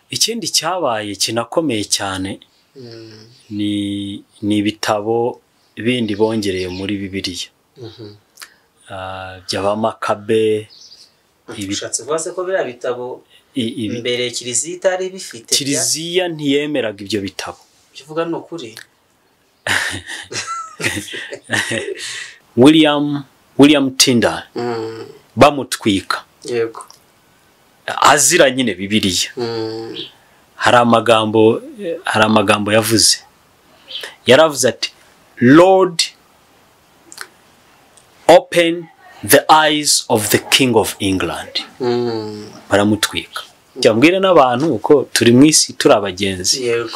Ikindi cyabaye kinakomeye cyane ni ibitabo bindi bongereye muri Bibiliya by'Abamakabe. Ushatse kuvuga se ko biriya bitabo imbere Kiliziya itari bifite? Kiliziya ntiyemeraga ibyo bitabo. Ibyo uvuga ni ukuri? William Tyndale bamutwika, yego, azira nyine Bibiliya. Hari amagambo yavuze, yaravuze ati Lord, open the eyes of the King of England. Baramutwika. Cyambwire n'abantu uko turi mu isi turi abagenzi. Yego,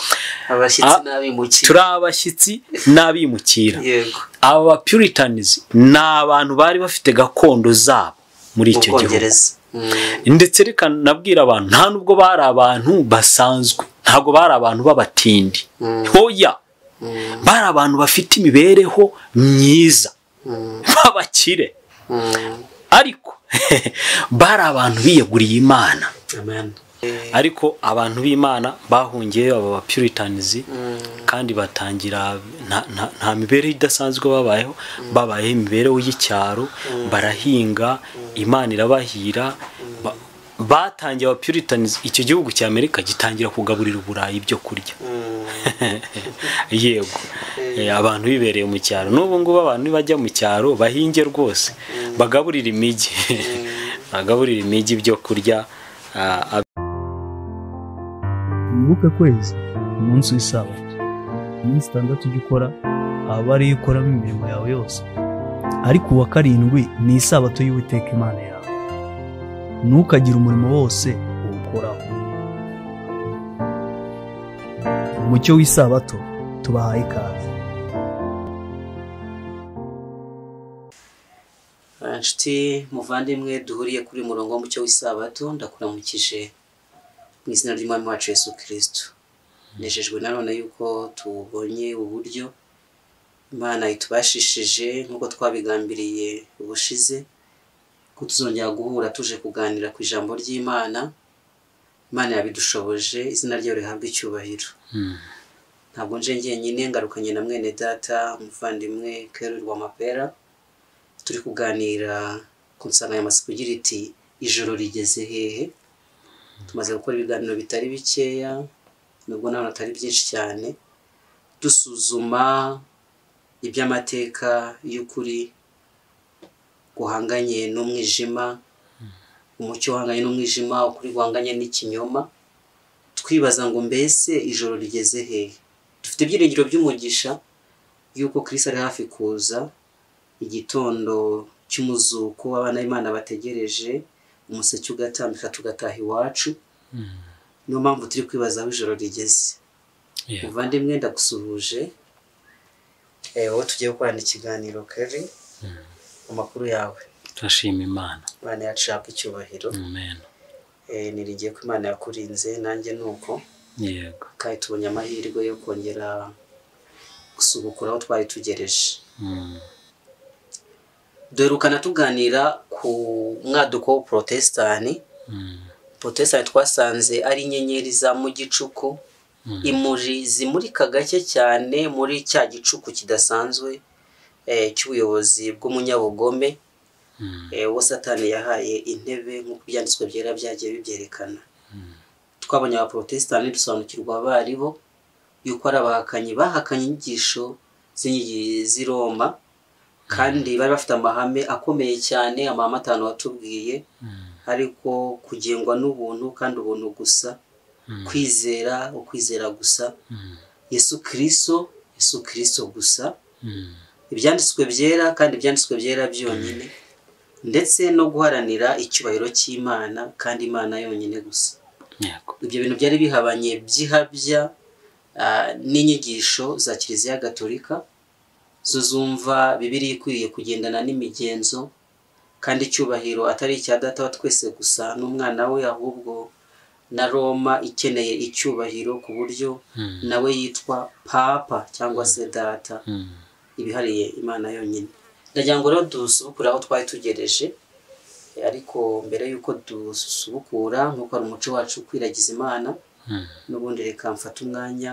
abashyitsi n'abimukira. Turi abashyitsi n'abimukira. Yego. Aba Puritans ni abantu bari bafite gakondo zabo muri icyo gihugu. Ndetse reka nabwira abantu, nta nubwo bari abantu basanzwe, ntabwo bari abantu b'abatindi. Hoya, bari abantu bafite imibereho myiza, b'abakire. Ariko bari abantu biyeguriye Imana. Amen. Ariko abantu b'Imana bahungiye aba Puritans, kandi batangira nta mibereho idasanzwe babayeho, babayeho imibereho y'icyaro, barahinga, Imana irabahira. Batangiye aba Puritans, icyo gihugu cya Amerika gitangira kugaburira Uburayi ibyo kurya. Yego, abantu bibereye mu cyaro. N'ubu ngubu abantu bajya mu cyaro bahinge rwose, bagaburira imijyi, bagaburira imijyi ibyo kurya. Wibuke kwezi umunsi w'isabato, iminsi 6 ujya ukora, aba ariyo ukoramo imirimo yawe yose, ariko uwa 7 ni isabato y'Uwiteka Imana yawe, ntukagire umurimo wose uwukoraho. Umucyo w'isabato tubahaye ikaze. Inshuti muvandimwe duhuriye kuri murongo w'umucyo w'isabato, ndakuramukije mu izina ry'Umwami wacu Yesu Kristo. Nejejwe nanone yuko tubonye uburyo Imana itubashishije nk'uko twabigambiriye ubushize, ko tuzongera guhura tuje kuganira ku ijambo ry'Imana. Imana yabidushoboje, izina ryayo rihabwe icyubahiro. Ntabwo nje njyenyine, ngarukanye na mwene data umuvandimwe Kerry Rwamapera, turi kuganira ku nsanganyamatsiko igira iti ijoro rigeze hehe. Tumaze gukora ibiganiro bitari bikeya, nubwo nanone atari byinshi cyane, dusuzuma iby'amateka y'ukuri guhanganye n'umwijima, umucyo uhanganye n'umwijima, ukuri guhanganye n'ikinyoma, twibaza ngo mbese ijoro rigeze hehe. Dufite ibyiringiro by'umugisha y'uko Kristo ari hafi kuza, igitondo cy'umuzuko abana b'Imana bategereje, umuseke ugatambika tugataha iwacu. Niyo mpamvu turi kwibaza aho ijoro rigeze. Muvandimwe ndagusuhuje, wowe tugiye gukorana ikiganiro Kerry, amakuru yawe? Turashima Imana. Imana yacu ihabwe icyubahiro. Amen. Niringiye ko Imana yakurinze, nanjye nuko. Yego. Kandi tubonye amahirwe yo kongera gusubukura aho twari tugereje. Duherukana tuganira ku mwaduko w'Ubuprotestani. Protestani twasanze ari inyenyeri za mu gicuku, imuri zimurika gake cyane muri cya gicuku kidasanzwe cy'ubuyobozi bw'umunyabugome, uwo Satani yahaye intebe nk'uko ibyanditswe byera byagiye bibyerekana. Twabonye abaprotestani dusobanukirwa abaribo yuko ari abahakanyi bahakanye inyigisho z'i Roma, kandi bari bafite amahame akomeye cyane, amahame 5 watubwiye, ariko kugengwa n'ubuntu kandi ubuntu gusa, kwizera ukwizera gusa, Yesu Kristo, Yesu Kristo gusa, ibyanditswe byera kandi ibyanditswe byera byonyine, ndetse no guharanira icyubahiro cy'Imana kandi Imana yonyine gusa. Ibyo bintu byari bihabanye by'ihabya n'inyigisho za Kiliziya Gatolika, zo zumva Bibiliya ikwiriye kugendana n'imigenzo, kandi icyubahiro atari icya data wa twese gusa n'umwana we, ahubwo na Roma ikeneye icyubahiro ku buryo nawe yitwa Papa cyangwa se data, ibihariye Imana yonyine. Ndagira ngo rero dusubukure aho twari tugereje, ariko mbere yuko dusubukura, nk'uko ari umuco wacu kwiragiza Imana, N'ubundi reka mfate umwanya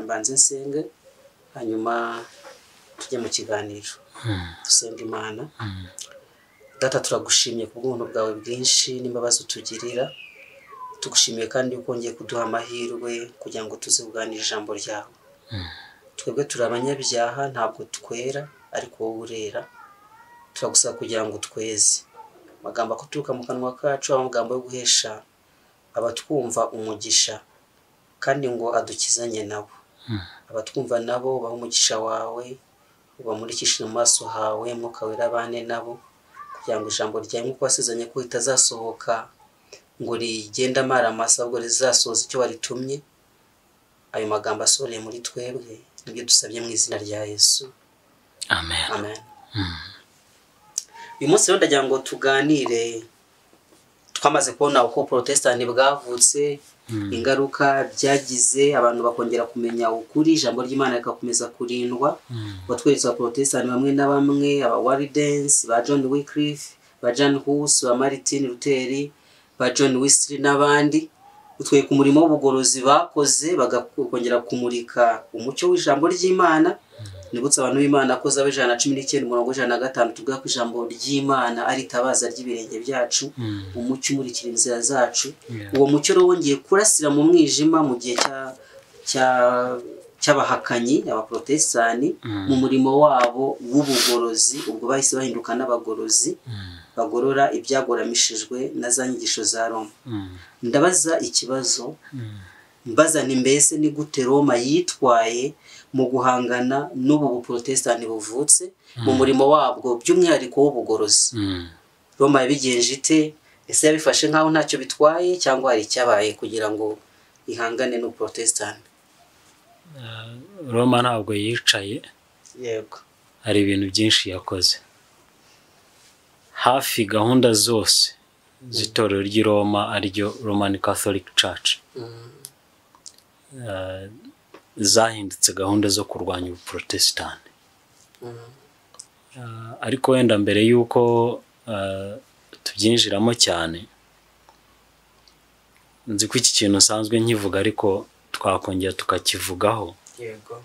mbanze nsenge, hanyuma tujye mu kiganiro. Dusenga Imana. Data, turagushimye ku bw'ubuntu bwawe bwinshi n'imbabazi utugirira. Tugushimiye kandi yuko wongeye kuduha amahirwe kugira ngo tuze kuganira ijambo ryawe. Twebwe turi abanyabyaha, ntabwo twera, ariko wowe urera. Turagusaba kugira ngo tweze amagambo aturuka mu kanwa kacu, amagambo yo guhesha abatwumva umugisha, kandi ngo adukizanye nabo. Abatwumva nabo bahe umugisha wawe, ubamurikishe mu maso hawe, Mwuka Wera abane nabo, kugira ngo ijambo ryawe nk'uko wasezeranye ko ritazasohoka ngo rigende amaramasa, ahubwo rizasohoza icyo waritumye. Ayo magambo asohoreye muri twebwe, nibyo dusabye mu izina rya Yesu. Amen. Amen. Uyu munsi rero ndagira ngo tuganire. Twamaze kubona uko Protestani bwavutse, ingaruka byagize, abantu bakongera kumenya ukuri, ijambo ry'Imana rikakomeza kurindwa. Batweretse Abaprotestani bamwe na bamwe, aba Waldenses, ba John Wycliffe, ba John Hus, ba Martin Luther, ba John Wesley n'abandi. Utwereka umurimo w'ubugorozi bakoze, bagakongera kumurika umucyo w'ijambo ry'Imana. Nibutse abantu b'Imana ko Zaburi 119 umurongo 105 tuvuga ko ijambo ry'Imana ari itabaza ry'ibirenge byacu, umucyo umurikira inzira zacu. Uwo mucyo rero wongeye kurasira mu mwijima mu gihe cy'abahakanyi, Abaprotestani, mu murimo wabo w'ubugorozi. Ubwo bahise bahinduka n'abagorozi, bagorora ibyagoramishijwe na za nyigisho za Roma. Ndabaza ikibazo, mbaza nti mbese ni gute Roma yitwaye mu guhangana n'ubu buprotestani buvutse mu murimo wabwo, by'umwihariko w'ubugorozi? Roma yabigenje ite? Ese yabifashe nk'aho ntacyo bitwaye, cyangwa hari icyabaye kugira ngo ihangane n'ubuprotestani? Roma ntabwo yicaye. Yego. Hari ibintu byinshi yakoze. Hafi gahunda zose z'itorero ry'i Roma, ariryo Roman Catholic Church, zahindutse gahunda zo kurwanya ubuprotestani. Ariko wenda mbere y'uko tubyinjiramo cyane, nzi ko iki kintu nsanzwe nkivuga, ariko twakongera tukakivugaho. Yego.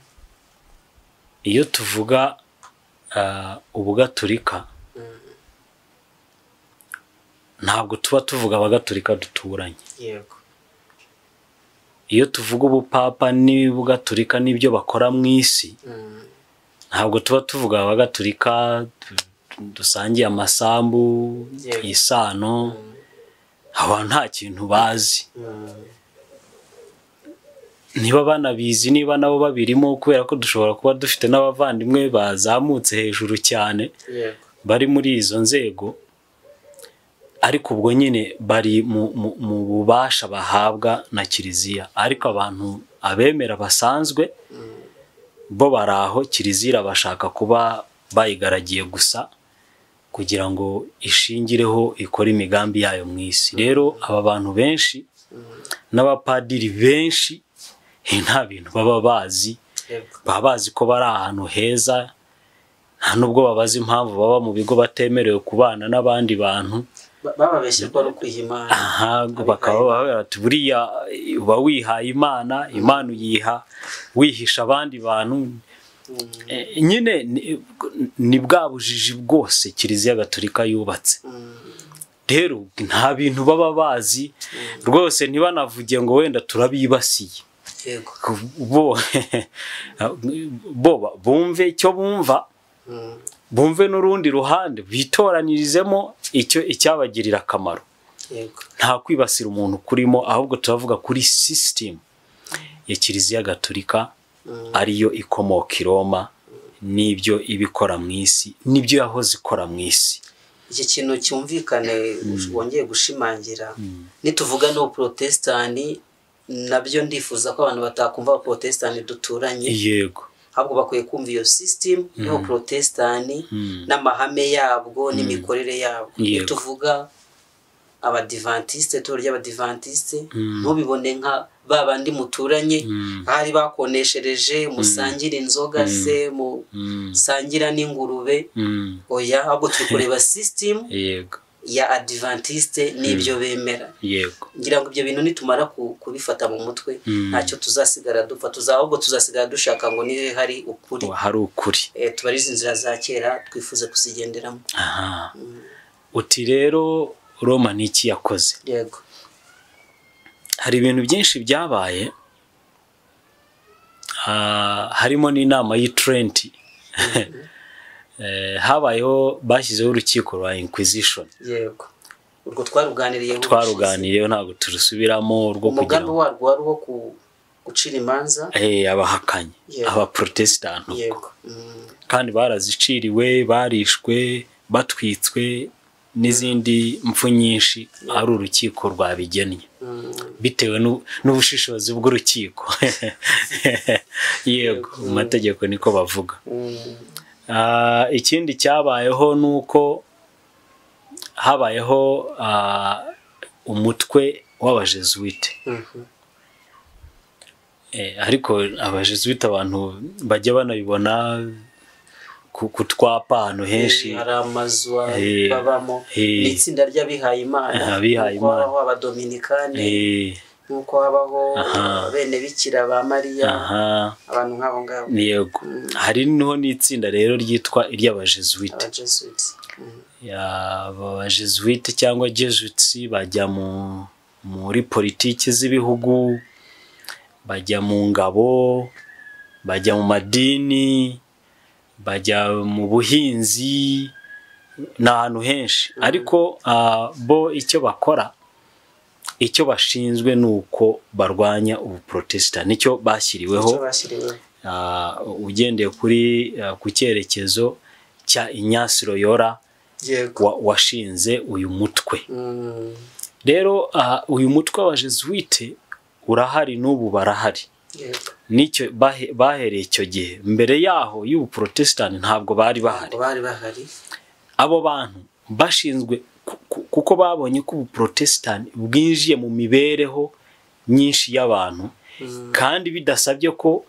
Iyo tuvuga ubugaturika, ntabwo tuba tuvuga abagatulika duturanye. Yego. Iyo tuvuga ubupapa n'ubugaturika n'ibyo bakora mu isi, ntabwo tuba tuvuga abagatulika dusangiye amasambu, isano, abantu nta kintu bazi. Niba banabizi, niba nabo babirimo, kubera ko dushobora kuba dufite n'abavandimwe bazamutse hejuru cyane bari muri izo nzego, ariko ubwo nyine bari mu bubasha bahabwa na Kiliziya. Ariko abantu abemera basanzwe bo bari aho, Kiliziya irabashaka kuba bayigaragiye gusa kugira ngo ishingireho ikore imigambi yayo mu isi. Rero aba bantu benshi n'abapadiri benshi nta bintu baba bazi, baba bazi ko bari ahantu heza, nta nubwo babaza impamvu baba mu bigo batemerewe kubana n'abandi bantu. Bababeshye ko ari ukwiha Imana. Aha, bakaba bati buriya uba wihaye Imana, Imana uyiha wihisha abandi bantu. Nyine ni bwa bujiji bwose Kiliziya Gatolika yubatse. Rero nta bintu baba bazi rwose, ntibanavuge ngo wenda turabibasiye. Bo bumve icyo bumva, bumve n'urundi ruhande, bitoranyirizemo icyo icyabagirira akamaro. Nta kwibasira umuntu kurimo, ahubwo turavuga kuri system ya Kiliziya Gatolika, ariyo ikomoka i Roma, n'ibyo ibikora mu isi, n'ibyo yahoze ikora mu isi. Iki kintu cyumvikane wongeye gushimangira, nituvuga no Protestani, nabyo ndifuza ko abantu batakumva Protestani duturanye. Yego. Ahubwo bakwiye kumva iyo system yo Protestani n'amahame yabwo n'imikorere yabwo. Nituvuga Abadivantiste, itorero ry'Abadivantiste, ntubibone nka babandi muturanye, ahari bakoneshereje musangira inzoga se, musangira n'ingurube. Oya, ahubwo turi kureba system yego ya Adventiste n'ibyo bemera. Yego. Ngira ngo ibyo bintu nitumara kubifata mu mutwe ntacyo tuzasigara dupfa, ahubwo tuzasigara dushaka ngo nihe hari ukuri. Hari ukuri. Tubarize inzira za kera twifuza kuzigenderamo. Aha. Uti rero Roma ni iki yakoze? Yego. Hari ibintu byinshi byabaye, harimo n'inama y'i Trent. Habayeho, bashyizeho urukiko rwa Inquisition. Yego. Urwo twaruganiriyeho ntabwo turusubiramo, urwo kugira umugambi warwo wari uwo gucira imanza abahakanyi, abaprotestant. Yego. Kandi baraziciriwe, barishwe, batwitswe n'izindi mpfu nyinshi, ari urukiko rwabigennye bitewe n'ubushishozi bw'urukiko. Yego, mu mategeko niko bavuga. Ikindi cyabayeho nuko habayeho umutwe w'abajesuite. Ariko abajesuite abantu bajya banabibona ku twapa ahantu henshi, hari amazu babamo, ni itsinda ry'abihaye Imana, nk'uko habaho abadominikani, nk'uko habaho bene bikira ba Mariya, abantu nk'abo ngabo. Yego. Hari niho n'itsinda rero ryitwa iry'abajesuite. Abajesuite cyangwa Jesuits bajya muri politiki z'ibihugu, bajya mu ngabo, bajya mu madini, bajya mu buhinzi, n'ahantu henshi. Ariko bo icyo bakora, icyo bashinzwe nuko barwanya ubuprotestant, nicyo bashyiriweho. Ugendeye kuri ku cyerekezo cya Ignace Loyola washinze uyu mutwe. Rero uyu mutwe wa Jesuite urahari n'ubu barahari. Nicyo bahereye icyo gihe. Mbere yaho y'ubuprotestant ntabwo bari bahari. Abo bantu bashinzwe kuko babonye ko ubuprotestant bwinjiye mu mibereho nyinshi y'abantu, kandi bidasabye ko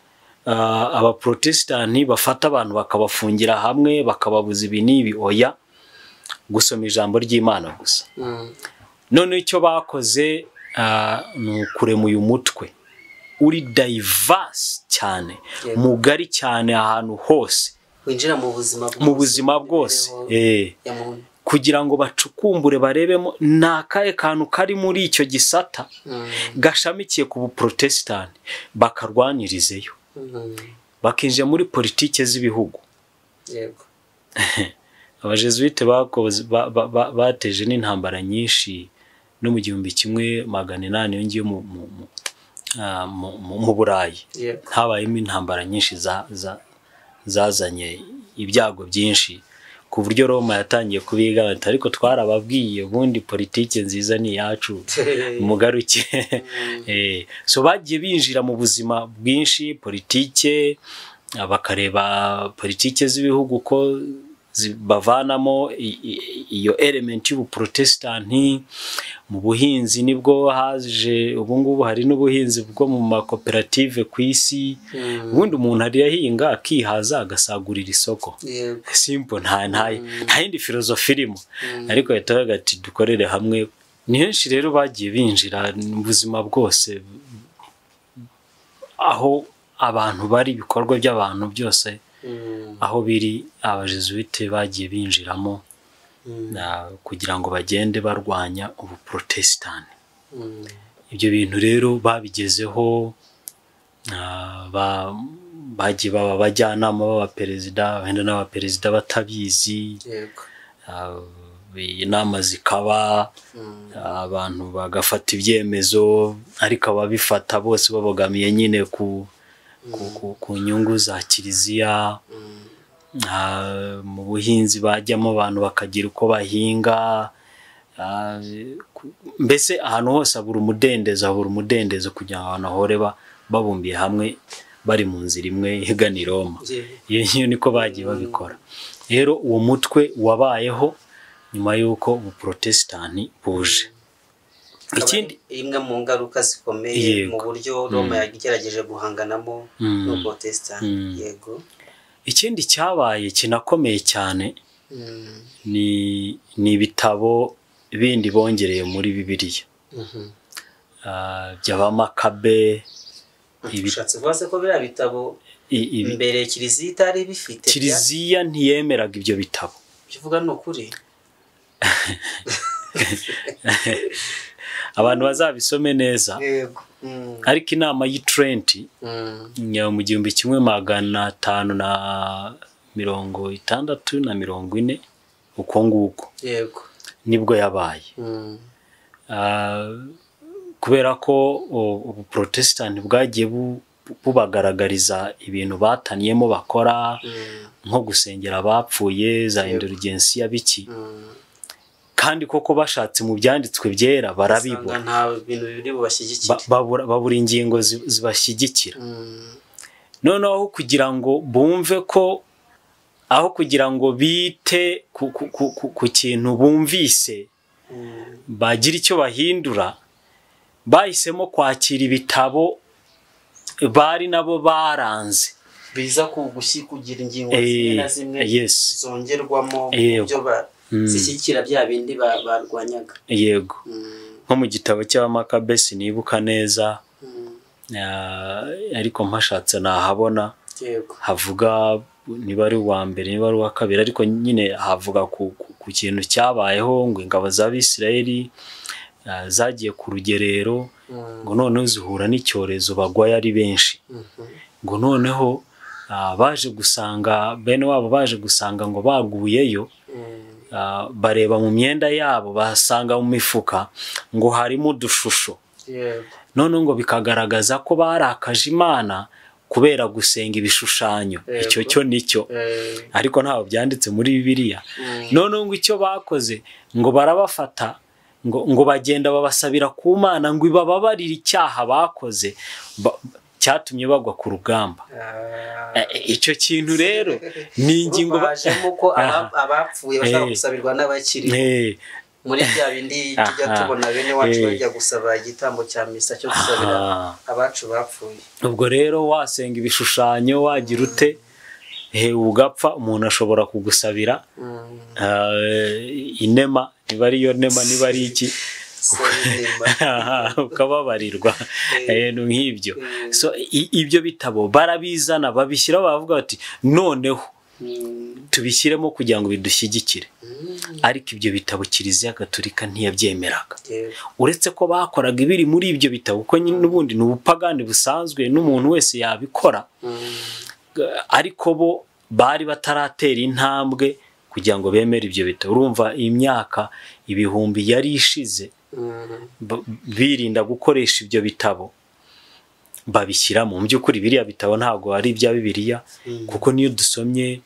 abaprotestant bafata abantu bakabafungira hamwe bakababuza ibi n'ibi, oya, gusoma ijambo ry'Imana gusa. None icyo bakoze ni ukurema uyu mutwe uri diverse cyane, mugari cyane, ahantu hose winjira mu buzima bwose, kugira ngo bacukumbure barebemo nakaye kantu kari muri icyo gisata gashamikiye ku buprotestant, bakarwanirizeyo, bakinjira muri politike z'ibihugu. Yego. Abajesuite bakoze bateje n'intambara nyinshi no mu 1800 yongiye mu Burayi. Habayemo intambara nyinshi zazanye ibyago byinshi, ku buryo Roma yatangiye kubigabanya, ariko twarababwiye ubundi politike nziza ni yacu, mugaruke. So bagiye binjira mu buzima bwinshi, politike, bakareba politike z'ibihugu ko bavanamo iyo element y'ubuprotestanti. Mu buhinzi nibwo haje, ubu ngubu hari n'ubuhinzi bwo mu makoperative ku isi. Ubundi umuntu ari yahinga akihaza agasagurira isoko. Simple, nta yindi filozofi irimo. Ariko yatabaga ati dukorere hamwe. Ni henshi rero bagiye binjira mu buzima bwose, aho abantu bari, ibikorwa by'abantu byose aho biri, abajesuite bagiye binjiramo kugira ngo bagende barwanya ubuprotestant. Ibyo bintu rero babigezeho, bagiye baba abajyanama b'abaperezida, wenda n'abaperezida batabizi. Inama zikaba, abantu bagafata ibyemezo, ariko ababifata bose babogamiye nyine ku nyungu za kiliziya. Mu buhinzi bajyamo abantu bakagira uko bahinga, mbese ahantu hose habura umudendezo, kugira ngo abantu bahore babumbiye hamwe, bari mu nzira imwe igana i Roma. Iyo niko bagiye babikora. Rero uwo mutwe wabayeho nyuma y'uko ubuprotestant buje. Ikindi imwe mu ngaruka zikomeye mu buryo Roma yagerageje guhanganamo n'ubuprotestant. Yego. Ikindi cyabaye kinakomeye cyane ni ibitabo bindi bongereye muri Bibiliya by'Abamakabe. Ushatse kuvuga se ko biriya bitabo mbere Kiliziya itari bifite? Kiliziya ntiyemeraga ibyo bitabo. Ibyo uvuga ni ukuri? Abantu bazabisome neza. Yego. Ariko inama y'i Trent mu 1560 na 40 uko nguko. Yego. Nibwo yabaye. Kubera ko ubuprotestant bwagiye bubagaragariza ibintu bataniyemo bakora, nko gusengera abapfuye, za indulgensiya biki, kandi koko bashatse mu byanditswe byera barabibura, nta bintu biri bubashyigikira, babura ingingo zibashyigikira. Noneho kugira ngo bumve ko aho kugira ngo bite ku kintu bumvise bagira icyo bahindura, bahisemo kwakira ibitabo bari nabo baranze biza kugira ingingo zimwe na zimwe zongerwamo byo zishyigikira bya bindi barwanyaga. Yego. Nko mu gitabo cy'Abamakabe sinibuka neza, ariko mpashatse nahabona. Yego. Havuga niba ari uwa mbere niba ari uwa kabiri, ariko nyine havuga ku kintu cyabayeho ngo ingabo z'Abisirayeli zagiye ku rugerero, ngo noneho zihura n'icyorezo bagwaye ari benshi, ngo noneho baje gusanga bene wabo, baje gusanga ngo baguyeyo, bareba mu myenda yabo basanga mu mifuka ngo harimo udushusho. None ngo bikagaragaza ko barakaje Imana kubera gusenga ibishushanyo. Icyo cyo nicyo, ariko ntaho byanditse muri Bibiliya. None ngo icyo bakoze ngo barabafata ngo bagenda babasabira ku Mana ngo ibababarire icyaha bakoze cyatumye bagwa ku rugamba. Icyo kintu rero ni ingingo bajemo ko abapfuye bashaka gusabirwa n'abakiri muri bya bindi tujya tubona bene wacu bajya gusaba igitambo cya misa cyo gusabira abacu bapfuye. Ubwo rero wasenga ibishushanyo wagira ute, ugapfa, umuntu ashobora kugusabira inema, niba ari yo nema niba ari iki, ukababarirwa ibintu nk'ibyo. So ibyo bitabo barabizana babishyiraho, bavuga bati noneho tubishyiremo kugira ngo bidushyigikire. Ariko ibyo bitabo Kiliziya Gatolika ntiyabyemeraga, uretse ko bakoraga ibiri muri ibyo bitabo, kuko n'ubundi ni ubupagani busanzwe n'umuntu wese yabikora, ariko bo bari bataratera intambwe kugira ngo bemere ibyo bitabo. Urumva imyaka ibihumbi yari ishize birinda gukoresha ibyo bitabo, babishyiramo. Mu by'ukuri biriya bitabo ntabwo ari ibya Bibiliya, kuko niyo dusomye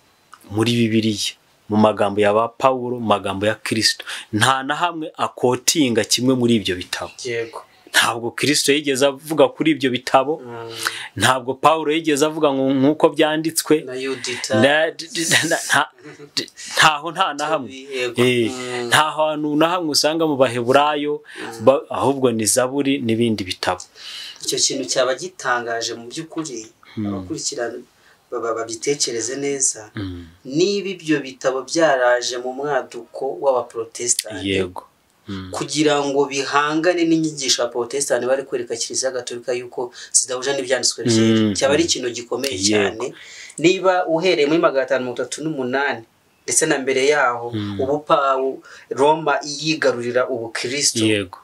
muri Bibiliya mu magambo ya ba Pawulo, mu magambo ya Kristo, nta na hamwe akotinga kimwe muri ibyo bitabo. Yego. Ntabwo Kristo yigeze avuga kuri ibyo bitabo, ntabwo Pawulo yigeze avuga ngo nkuko byanditswe, ntaho nta na hamwe, nta hantu na hamwe usanga mu Baheburayo, ahubwo ni Zaburi n'ibindi bitabo. Icyo kintu cyaba gitangaje mu by'ukuri, abakurikirana babitekereze neza, niba ibyo bitabo byaraje mu mwaduko w'abaprotestani, yego, kugira ngo bihangane n'inyigisho ya protestani bari kwereka Kiliziya Gatolika yuko zidahuje n'ibyanditswe byera, cyaba ari ikintu gikomeye cyane. Niba uhereye muri 538 ndetse na mbere yaho, ubupawu Roma yigarurira ubukristo, yego,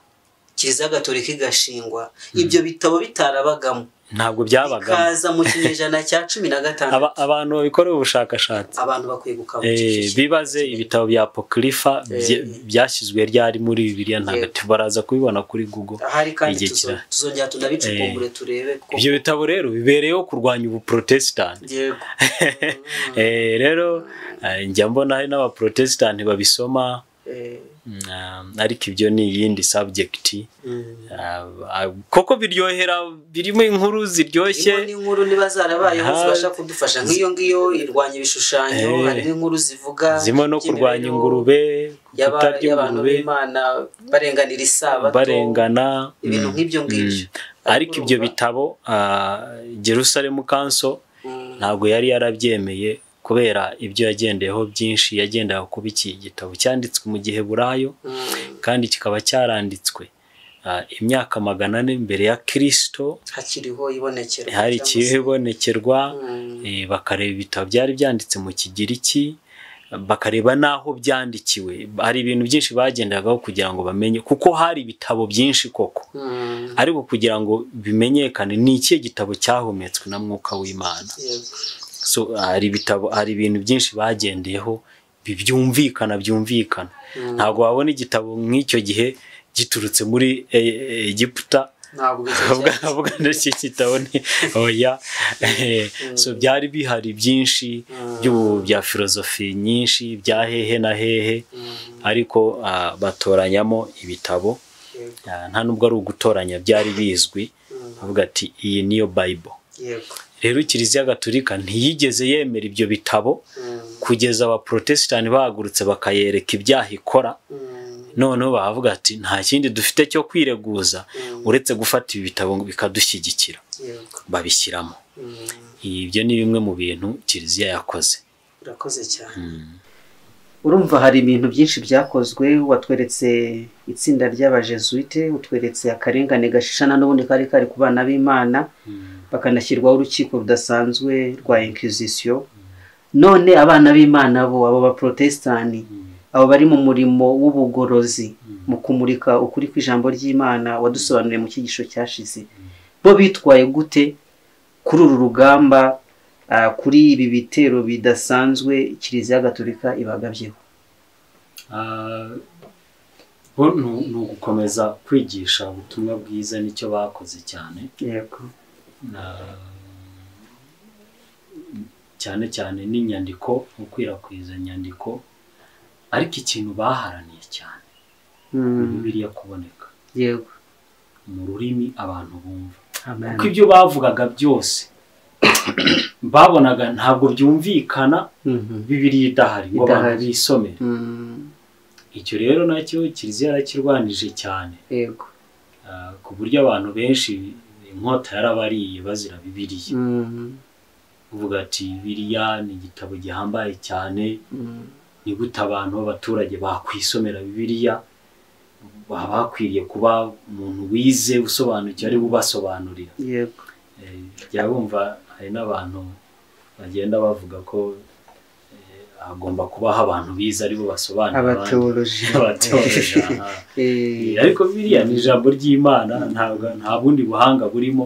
Kiliziya Gatolika igashingwa, ibyo bitabo bitarabagamo, ntabwo byabagamo, bikaza mu kinyejana cya 15. Abantu babikorera ubushakashatsi, abantu bakwiye gukangukira, bibaze ibitabo bya Apocrypha byashyizwe ryari muri Bibiliya Ntagatifu, baraza kubibona kuri Google. Ahari kandi tuzongera tunabicukumbure turebe. Ibyo bitabo rero bibereyeho kurwanya ubuprotestant. Yego. Rero njya mbona hari n'abaprotestant babisoma, ariko ibyo ni iyindi subject. Koko biryohera, birimo inkuru ziryoshye, n'inkuru niba zarabayeho zibasha kudufasha, nk'iyo ngiyo irwanya ibishushanyo, harimo inkuru zivuga zirimo no kurwanya ingurube, kutarya ingurube, Imana barenganira isabato, barengana ibintu nk'ibyo ngibyo. Ariko ibyo bitabo Jerusalem Council ntabwo yari yarabyemeye ko Kubera ibyo yagendeyeho byinshi, yagendaga kuba iki gitabo cyanditswe mu Giheburayo kandi kikaba cyaranditswe imyaka 400 mbere ya Kristo, hakiriho ibonekerwa, hari ibonekerwa. Bakareba ibitabo byari byanditse mu Kigiriki, bakareba naho byandikiwe. Hari ibintu byinshi bagendagaho kugira ngo bamenye, kuko hari ibitabo byinshi koko, ariko kugira ngo bimenyekane ni ikihe gitabo cyahumetswe na Mwuka w'Imana. So hari ibitabo, hari ibintu byinshi bagendeyeho byumvikana. Ntabwo wabona igitabo nk'icyo gihe giturutse muri Egiputa, ntabwo ndetse kitabo ni oya. So byari bihari byinshi bya filozofi nyinshi bya hehe na hehe, ariko batoranyamo ibitabo. Nta nubwo ari ugutoranya, byari bizwi, avuga ati iyi niyo Bible. Rero Kiliziya Gatolika ntiyigeze yemera ibyo bitabo kugeza abaprotestani bahagurutse bakayereka ibyaha ikora. Noneho bavuga ati nta kindi dufite cyo kwireguza uretse gufata ibi bitabo bikadushyigikira, babishyiramo. Ibyo ni bimwe mu bintu Kiliziya yakoze. Urakoze cyane. Urumva hari ibintu byinshi byakozwe, watweretse itsinda ry'abajesuite, utweretse akarengane gashishana n'ubundi kari kari ku bana b'Imana, bakanashyirwaho urukiko rudasanzwe rwa Inquisition. None abana b'Imana bo, abo baprotestani, abo bari mu murimo w'ubugorozi mu kumurika ukuri kw'ijambo ry'Imana wadusobanuriye mu cyigisho cyashize, bo bitwaye gute kuri uru rugamba, kuri ibi bitero bidasanzwe Kiliziya Gatolika ibagabyeho? Bo ni ugukomeza kwigisha ubutumwa bwiza, nicyo bakoze cyane. Yego. Cyane cyane n'inyandiko, gukwirakwiza inyandiko, ariko ikintu baharaniye cyane ni Bibiliya kuboneka. Yego. Mu rurimi abantu bumva. Kuko ibyo bavugaga byose babonaga ntabwo byumvikana Bibiliya idahari ngo abantu bisomere. Icyo rero nacyo Kiliziya yarakirwanije cyane. Yego. Ku buryo abantu benshi inkota yarabariye bazira Bibiliya. Uvuga ati Bibiliya ni igitabo gihambaye cyane, ni gute abantu b'abaturage bakwisomera Bibiliya? Baba bakwiriye kuba umuntu wize usobanukiwe ari ubasobanurira. Yego. Jya bumva hari n'abantu bagenda bavuga ko hagomba kubaho abantu bize ari bo basobanura, abateoloji. Ariko Bibiliya ni ijambo ry'Imana, nta bundi buhanga burimo,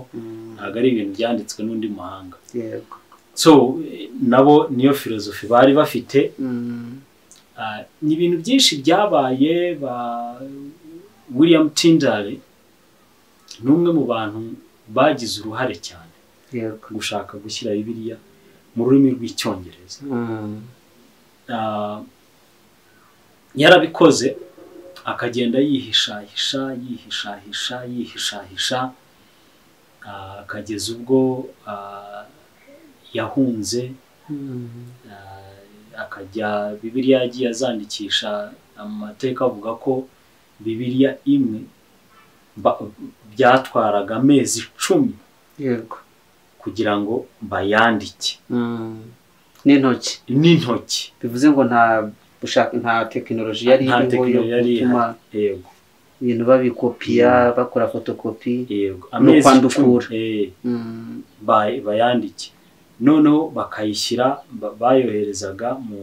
ntabwo ari ibintu byanditswe n'undi muhanga. Yego. So nabo niyo filozofi bari bafite. Ni ibintu byinshi byabaye. Ba William Tyndale ni umwe mu bantu bagize uruhare cyane gushaka gushyira Bibiliya mu rurimi rw'Icyongereza. Yarabikoze akagenda yihishahisha yihishahisha yihishahisha, akageza ubwo yahunze, akajya Bibiliya yagiye azandikisha. Amateka avuga ko Bibiliya imwe byatwaraga amezi 10. Yego. Kugira ngo bayandike n'intoki. Bivuze ngo nta bushaka, nta tekinoloji yari iriho yo gutuma ibintu babikopiya, bakora fotokopi. Yego. No kwandukura. Bayandike, noneho bakayishyira, bayoherezaga mu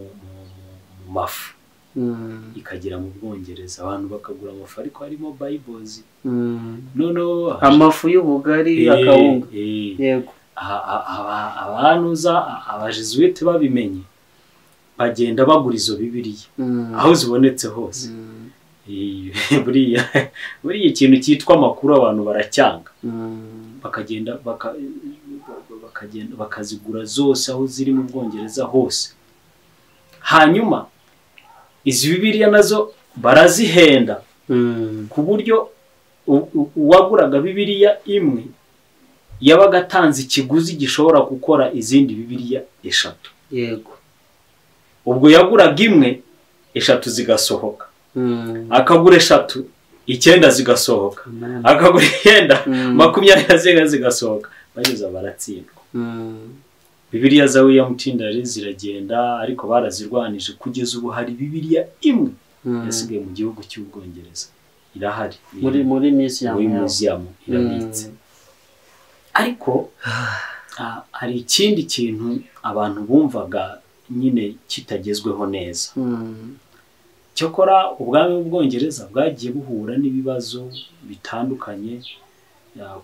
mafu, ikagera mu Bwongereza, abantu bakagura amafu ariko harimo Bibles. Noneho amafu y'ubugari, akawunga. Yego. Abanuza abajesuite babimenye bagenda bagura izo Bibiliya aho zibonetse hose. Buriya ikintu cyitwa amakuru abantu baracyanga, bakagenda bakagenda bakazigura zose aho ziri mu Bwongereza hose. Hanyuma izi Bibiliya nazo barazihenda ku buryo uwaguraga Bibiliya imwe yabaga atanze ikiguzi gishobora gukora izindi Bibiliya 3. Yego. Ubwo yaguraga imwe, 3 zigasohoka. Akagura 3, 9 zigasohoka. Akagura 9, 20 zigasohoka. Bageza baratsindwa. Bibiliya za William Tyndale ziragenda, ariko barazirwanije kugeza ubu hari Bibiliya imwe yasigaye mu gihugu cy'Ubwongereza, irahari muri museum irabitse. Ariko hari ikindi kintu abantu bumvaga nyine kitagezweho neza. Cyokora ubwami bw'Ubwongereza bwagiye buhura n'ibibazo bitandukanye,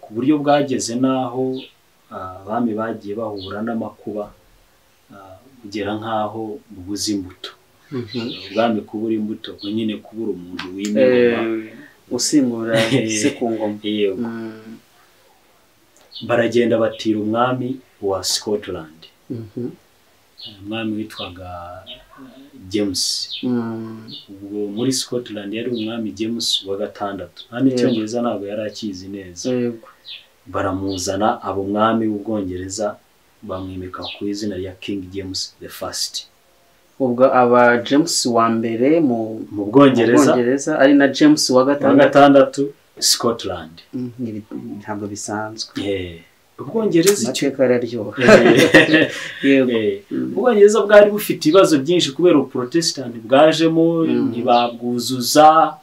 ku buryo bwageze n'aho abami bagiye bahura n'amakuba, kugera nk'aho bubuze imbuto. Ubwami kubura imbuto nyine kubura umuntu w'imena usimbura se ku ngoma. Yego. Baragenda batira umwami wa Scotland, umwami witwaga James. Ubwo muri Scotland yari umwami James wa 6, nta n'icyongereza ntabwo yari akizi neza. Baramuzana abo mwami w'Ubwongereza, bamwimika ku izina rya King James the First. Ubwo aba James wa mbere mu Bwongereza ari na James wa 6 Scotland. Ntabwo bisanzwe. Ubwongereza amateka araryoha. Ubwongereza bwari bufite ibibazo byinshi kubera ubuprotestant bwajemo, ntibabwuzuza,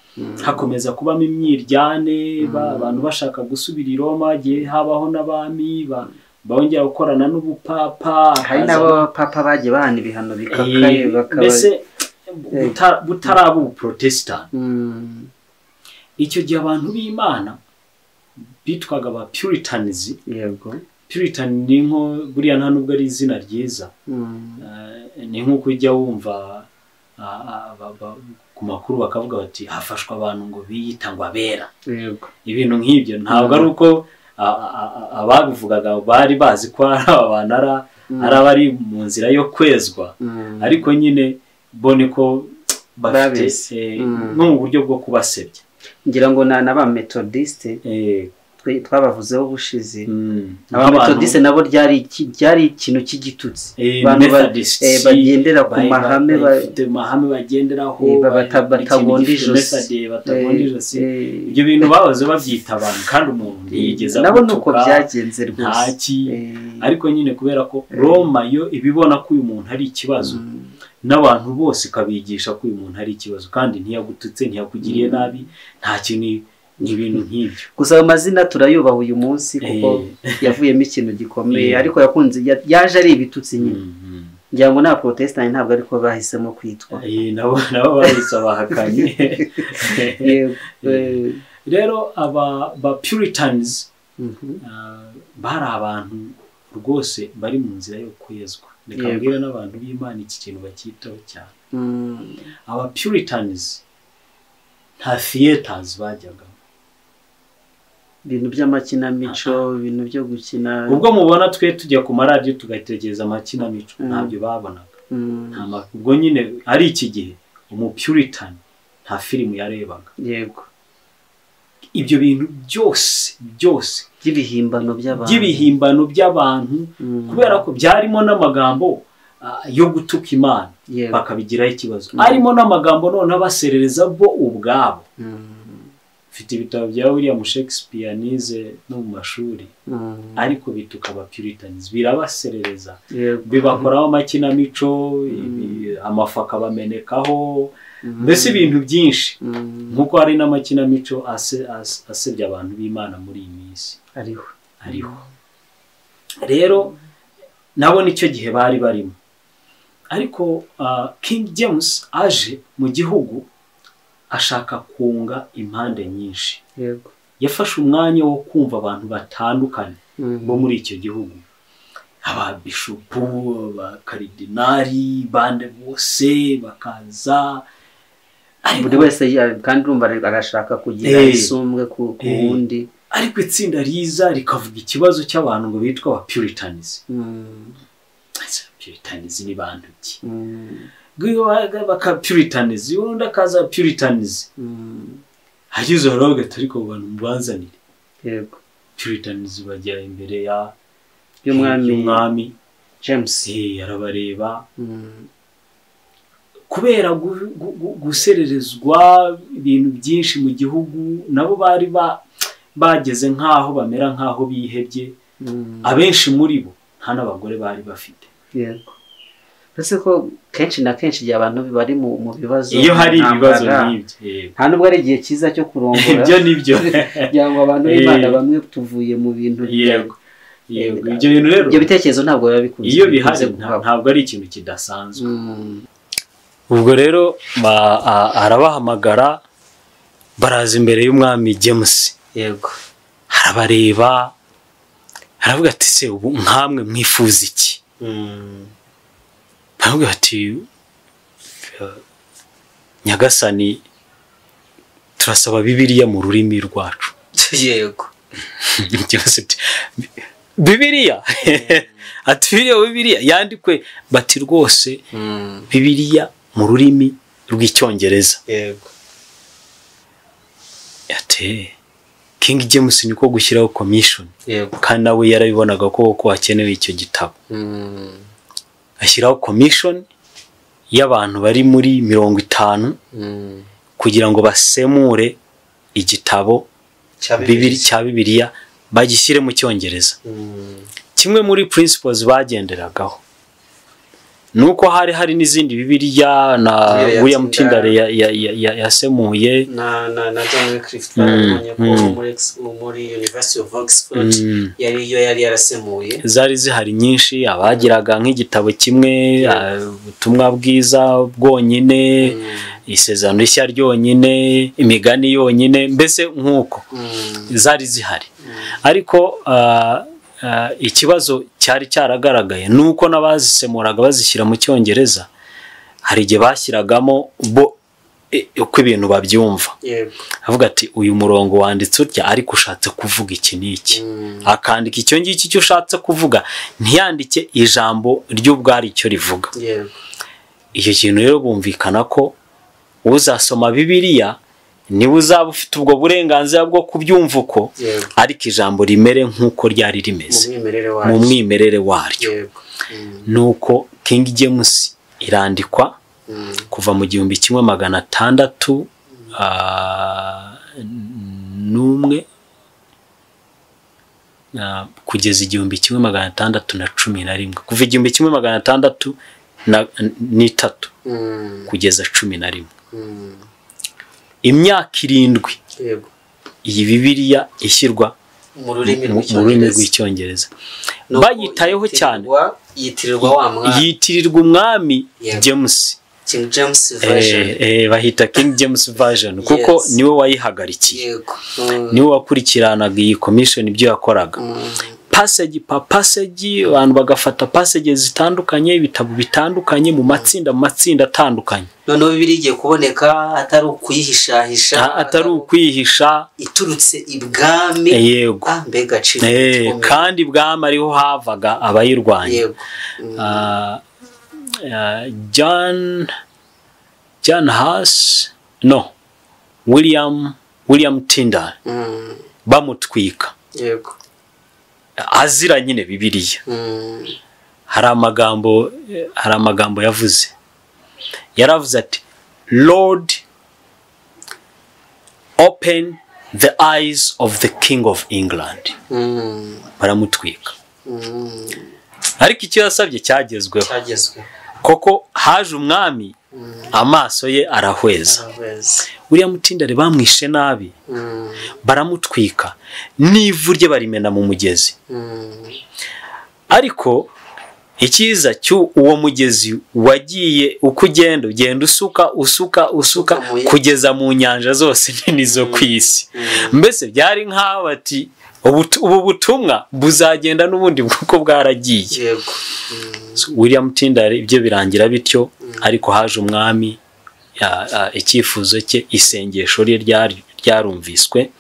hakomeza kubamo imyiryane, abantu bashaka gusubira i Roma, gihe habaho n'abami bongera gukorana n'ubupapa. Hari n'abapapa bagiye bahana ibihano bikakaye, bakaba mbese butaraba ubuprotestant. Icyo gihe abantu b'Imana bitwaga ba Puritans. Yego. Puritan ni nko buriya nta nubwo ari izina ryiza. Ni nkuko ujya wumva ku makuru bakavuga bati hafashwe abantu ngo biyita ngo abera. Yego. Ibintu nk'ibyo ntabwo ari uko ababivugaga bari bazi ko ari abantu ari abari mu nzira yo kwezwa, ariko nyine bone ko bafite no mu buryo bwo kubasebya. Ngira ngo na ba Methodiste twabavuzeho ubushize. Aba Methodiste nabo ryari ikintu cy'igitutsi, abantu bagendera ku mahame, bafite mahame bagenderaho, batagonda ijosi. Ibyo bintu bahoze babyita abantu, kandi umuntu ntiyigeze nabo nuko byagenze rwose. Ariko nyine kubera ko Roma yo ibibona ko uyu muntu ari ikibazo, n'abantu bose ikabigisha ko uyu muntu ari ikibazo, kandi ntiyagututse, ntiyakugiriye nabi, nta kintu, n'ibintu nk'ibyo. Gusa ayo mazina turayubaha uyu munsi kuko yavuyemo ikintu gikomeye, ariko yakunze yaje ari ibitutsi nyine. Ngira ngo na Protestant ntabwo ariko bahisemo kwitwa. Nabo bahise abahakanye. Rero aba ba Puritans bari abantu rwose bari mu nzira yo kwezwa. Reka mbwire n'abantu b'Imana iki kintu bacyitaho cyane. Aba Puritans nta theaters bajyagamo, ibintu by'amakinamico, ibintu byo gukina. Ubwo mubona twe tujya ku maradiyo tugategereza amakinamico, ntabyo babonaga. Ubwo nyine ari iki gihe umu Puritan nta filmu yarebaga. Yego. Ibyo bintu byose byose by'ibihimbano by'abantu, by'ibihimbano by'abantu, kubera ko byarimo n'amagambo yo gutuka Imana, bakabigiraho ikibazo. Arimo n'amagambo none abaserereza bo ubwabo. Mfite ibitabo bya William Shakespeare nize no mu mashuri, ariko bituka aba Puritans, birabaserereza, bibakoraho amakinamico, amafu akabamenekaho, mbese ibintu byinshi. Nkuko hari n'amakinamico asebya abantu b'Imana muri iyi minsi ariho. Rero nabo nicyo gihe bari barimo. Ariko King James aje mu gihugu ashaka kunga impande nyinshi. Yego. Yafashe umwanya wo kumva abantu batandukanye bo muri icyo gihugu, ababishupu, abakaridinari, bande bose bakaza. Buri wese kandi urumva arashaka kugira isumbwe ku wundi. Ariko itsinda riza rikavuga ikibazo cy'abantu ngo bitwa aba Puritans. Puritans ni bantu ki? Baka Puritans, undi akaza Puritans. Hagize haravuga ati ariko abantu mubanzanire. Yego. Puritans bajya imbere ya y'umwami James. Arabareba. Kubera gusererezwa ibintu byinshi mu gihugu, nabo bari bageze nkaho bamera nkaho bihebye. Abenshi muri bo nta n'abagore bari bafite. Yego. Ese ko kenshi na kenshi igihe abantu bari mu bibazo, iyo hari ibibazo nk'ibyo, nta nubwo ari igihe cyiza cyo kurongora. Ibyo nibyo kugira ngo abantu b'Imana bamwe tuvuye mu bintu. Yego. Yego, ibyo bintu rero, ibyo bitekerezo ntabwo biba bikunze, iyo bihari ntabwo ari ikintu kidasanzwe. Ubwo rero arabahamagara, baraza imbere y'umwami James. Yego. Arabareba, aravuga ati se ubu nkamwe mwifuza iki? Aravuga ati Nyagasani, turasaba Bibiliya mu rurimi rwacu. Yego. Bibiliya ati Bibiliya yandikwe, bati rwose Bibiliya mu rurimi rw'Icyongereza. Yego. Ati King James niko gushyiraho commission. Yego. Kandi nawe yarabibonaga ko hakenewe icyo gitabo. Ashyiraho commission y'abantu bari muri 50 kugira ngo basemure igitabo cya Bibiliya bagishyire mu Cyongereza. Kimwe muri principles bagenderagaho nuko hari n'izindi Bibiliya na William Tyndale yasemuye na John Wycliffe, twarabonye ko muri University of Oxford yari yarasemuye. Zari zihari nyinshi, abagiraga nk'igitabo kimwe, ubutumwa bwiza bwonyine, isezerano rishya ryonyine, imigani yonyine, mbese nk'uko zari zihari. Ariko ikibazo cyari cyaragaragaye nuko n'abazisemuraga bazishyira mu Cyongereza hari igihe bashyiragamo bo uko ibintu babyumva. Avuga ati uyu murongo wanditse utya ariko ushatse kuvuga iki n'iki, akandika icyo ngiki cyo ushatse kuvuga, ntiyandike ijambo ry'ubwari icyo rivuga. Icyo kintu rero bumvikana ko uzasoma Bibiliya niba uzaba ufite ubwo burenganzira bwo kubyumva uko, ariko ijambo rimere nk'uko ryari rimeze mu mwimerere waryo. Nuko King James irandikwa kuva mu 1601 kugeza 1611, kuva 1603 kugeza 11. Imyaka 7 iyi Bibiliya ishyirwa mu rurimi rw'Icyongereza. Bayitayeho cyane, yitirirwa umwami James, King James Version. Bahita King James Version kuko niwe wayihagarikiye, niwe wakurikiranaga iyi commission ibyo yakoraga. Passage pa passage, abantu bagafata passages zitandukanye, ibitabo bitandukanye mu matsinda atandukanye. Noneho Bibiliya igiye kuboneka atari ukuyihishahisha, atari ukwihisha, iturutse ibwami. Yego. Mbega kandi ibwami ariho havaga abayirwanya. Yego. John Huss, no, William Tyndale bamutwika. Yego. Azira nyine Bibiliya. Hari amagambo yavuze. Yaravuze ati Lord, open the eyes of the King of England. Baramutwika. Ariko icyo yasabye cyagezweho. Koko haje umwami, amaso ye arahweza. William Tyndale bamwishe nabi, baramutwika, n'ivu rye barimena mu mugezi. Ariko icyiza cy'uwo mugezi wagiye uko ugenda ugenda usuka usuka usuka kugeza mu nyanja zose nini zo ku isi. Mbese byari nk'aho bati ubu butumwa buzagenda n'ubundi kuko bwaragiye. William Tyndale ibyo birangira bityo, ariko haje umwami, icyifuzo cye, isengesho rye ryarumviswe,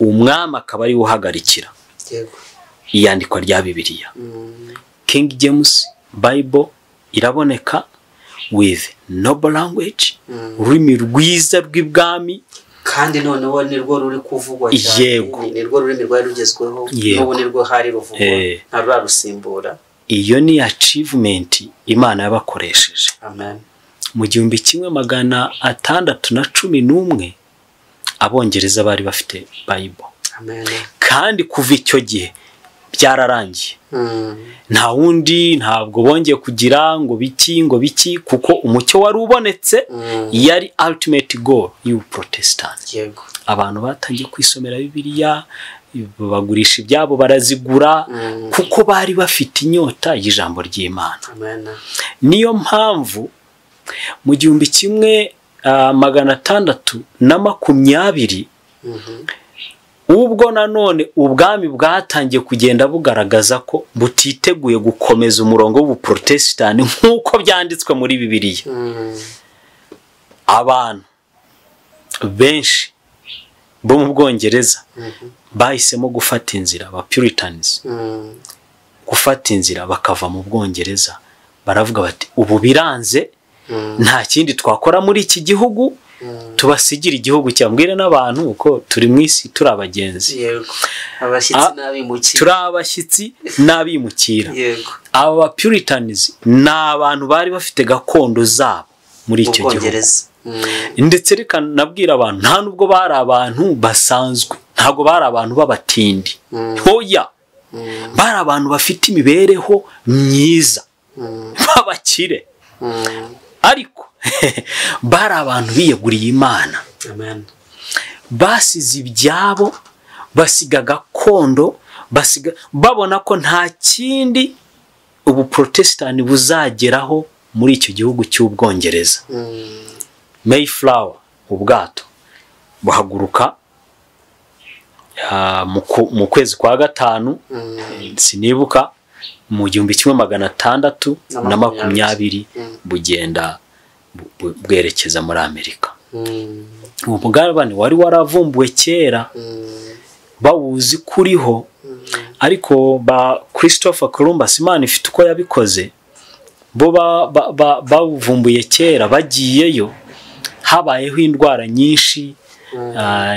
umwami akaba ari uhagarikira iyandikwa rya Bibiliya. King James Bible iraboneka with noble language, ururimi rwiza rw'ibwami, kandi noneho nirwo ruri kuvugwa cyane, nirwo rurimi rwari rugezweho, n'ubu nirwo hari ruvugwa, nta rurarusimbura. Iyo ni achievement Imana yabakoresheje. Amen. Mu 1611 Abongereza bari bafite Bible. Amen. Kandi kuva icyo gihe Byararangiye. Nta wundi, ntabwo bongeye kugira ngo biki ngo biki, kuko umucyo wari ubonetse. Yari ultimate goal y'ubuprotestant. Abantu batangiye kwisomera Bibiliya, bagurisha ibyabo barazigura, kuko bari bafite inyota y'ijambo ry'Imana. Niyo mpamvu mu 1620, ubwo nanone ubwami bwatangiye kugenda bugaragaza ko butiteguye gukomeza umurongo w'ubuprotestant nk'uko byanditswe muri Bibiliya, abantu benshi bo mu Bwongereza bahisemo gufata inzira, ba Puritans, gufata inzira bakava mu Bwongereza. Baravuga bati ubu biranze, nta kindi twakora muri iki gihugu, tubasigira igihugu. Cyambwire n'abantu uko turi mu isi, turi abagenzi, turi abashyitsi n'abimukira. Aba ba Puritans ni abantu bari bafite gakondo zabo muri icyo gihugu. Ndetse reka nabwira abantu, nta nubwo bari abantu basanzwe, ntabwo bari abantu b'abatindi, hoya, bari abantu bafite imibereho myiza, b'abakire, ariko bari abantu biyeguriye Imana. Basize ibyabo, basiga gakondo, basiga babona ko nta kindi ubuprotestant buzageraho muri icyo gihugu cy'Ubwongereza. Mayflower, ubwato buhaguruka mu kwezi kwa 5, sinibuka, mu 1620, bugenda bwerekeza muri Amerika. Uwo mugabane wari waravumbuwe kera, bawuzi kuriho, ariko ba Christopher Columbus, Imana ifite uko yabikoze, bo bawuvumbuye kera, bagiyeyo habayeho indwara nyinshi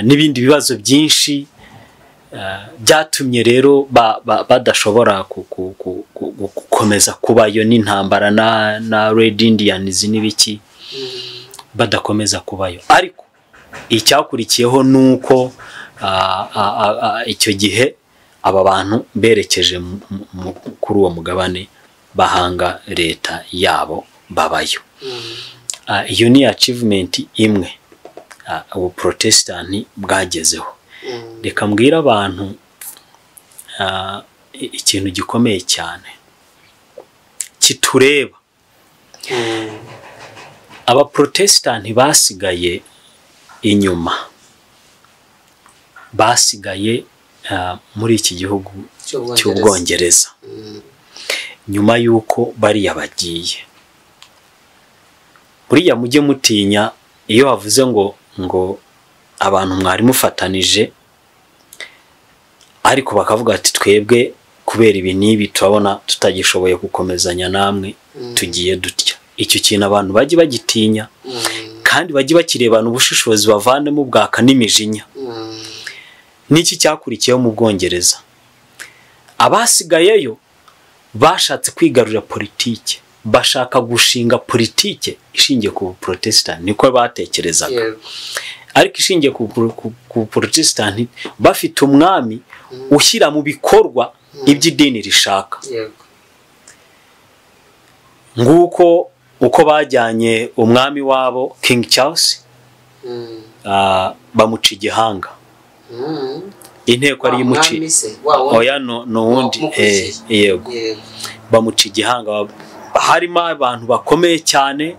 n'ibindi bibazo byinshi byatumye rero badashobora gukomeza kubayo, n'intambara na Red Indians n'ibiki, badakomeza kubayo. Ariko icyakurikiyeho nuko icyo gihe aba bantu berekeje kuri uwo mugabane, bahanga leta yabo, babayo. Iyo ni achievement imwe ubuprotestant bwagezeho. Reka mbwira abantu ikintu gikomeye cyane kitureba. Abaprotestant basigaye inyuma, basigaye muri iki gihugu cy'Ubwongereza nyuma y'uko bariya bagiye. Buriya mujye mutinya iyo bavuze ngo abantu mwari mufatanije, ariko bakavuga ati twebwe kubera ibi n'ibi turabona tutagishoboye gukomezanya namwe, tugiye dutya. Icyo kintu abantu bajye bagitinya, kandi bajye bakirebana ubushishozi, bavanemo ubwaka n'imijinya. Niki cyakurikiyeho mu Bwongereza? Abasigayeyo bashatse kwigarurira politike, bashaka gushinga politike ishingiye ku Protestant, niko batekerezaga. Ariko ishingiye ku Protestant, bafite umwami ushyira mu bikorwa iby'idini rishaka. Nguko uko bajyanye umwami wabo King Charles, bamuca igihanga. Inteko ari imuci, oya no wundi, yego, bamuca igihanga. Harimo abantu bakomeye cyane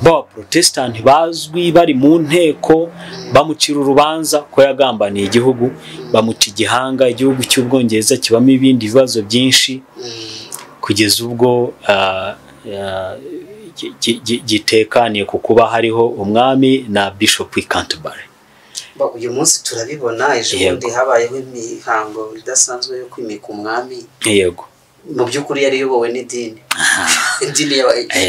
b'aba Protestant bazwi bari mu nteko, bamucira urubanza ko yagambaniye igihugu, bamuca igihanga. Igihugu cy'Ubwongereza kibamo ibindi bibazo byinshi kugeza ubwo gitekaniye ku kuba hariho umwami na Bishop Canterbury. Uyu munsi turabibona, ejo bundi habayeho imihango idasanzwe yo kwimika umwami. Yego, mu by'ukuri yari iyobowe n'idini, idini